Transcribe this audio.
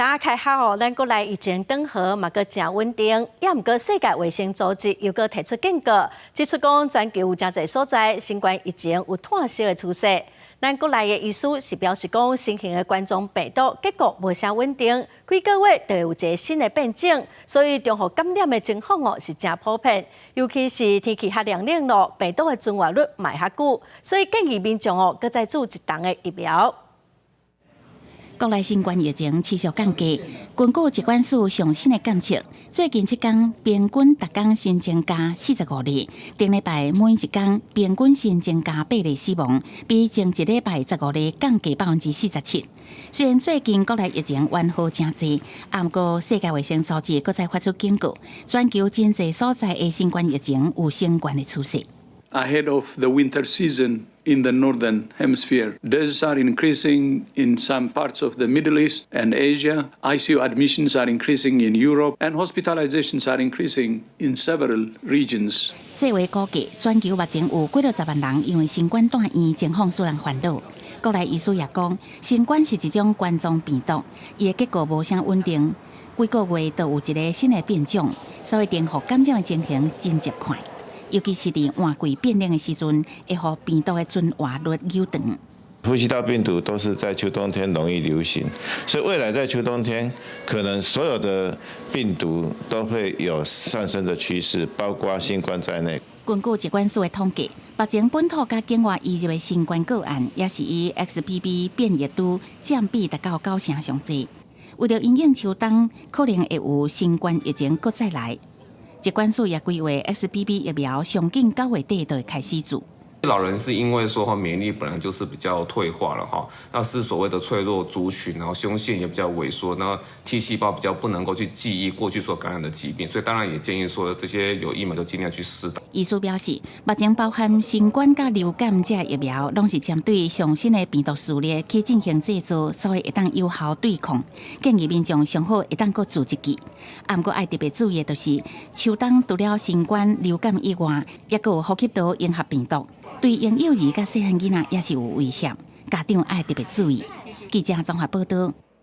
打開下哦，咱國內疫情轉好嘛，閣誠穩定。也毋過世界衛生組織又閣提出警告，指出講全球有誠濟所在新冠疫情有湠息的趨勢。咱國內的醫師是表示講，新型的冠狀病毒結構無啥穩定，幾個月就會有一個新的變種，所以重複感染的情況哦是誠普遍。尤其是天氣較涼冷咯，病毒的存活率嘛會較久，所以建議民眾哦，閣再注一筒的疫苗。國內新冠疫情持續降低，根據疾管署上新的監測，最近7天平均逐工新增加45例，頂禮拜每一工平均新增加8例死亡，比前一禮拜15例降低47%。雖然最近國內疫情緩和誠濟，毋過世界衛生組織閣再發出警告，全球真濟所在的新冠疫情有升懸的趨勢。 Ahead of the winter season in the northern hemisphere, deaths are increasing in some parts of the Middle East and Asia. ICU admissions are increasing in Europe, and hospitalizations are increasing in several regions. 世衛估計，全球目前有幾60萬人因為新冠住院，情況使人煩惱。國內醫師也講，新冠是一種冠狀病毒，伊的結構無啥穩定，幾個月就有一個新的變種，所以重複感染的情形真濟款。尤其是佇換季變冷的時陣，會予病毒的存活率延長。呼吸道病毒都是在秋冬天容易流行，所以未來在秋冬天，可能所有的病毒都會有上升的趨勢，包括新冠在內。根據疾管署的統計，目前本土佮境外移入的新冠個案，也是以 XBB 變異株佔比達到9成上濟。為著因應秋冬可能會有新冠疫情閣再來，疾管署也規劃 XBB 疫苗上緊9月底就會開始注。老人是因為說免疫力本來就是比較退化了哈，那是所謂的脆弱族群，然後胸腺也比較萎縮，那 T 細胞比較不能夠去記憶過去所感染的疾病，所以當然也建議說這些有疫苗就盡量去施打。醫師表示，目前包含新冠佮流感這疫苗，攏是針對上新的病毒序列去進行製造，所以會當有效對抗。建議民眾上好會當閣注一劑。啊，毋過愛特別注意的就是，秋冬除了新冠、流感以外，抑閣有呼吸道融合病毒。對嬰幼兒佮細漢囡仔也是有威脅，家長愛特別注意。記者綜合報道。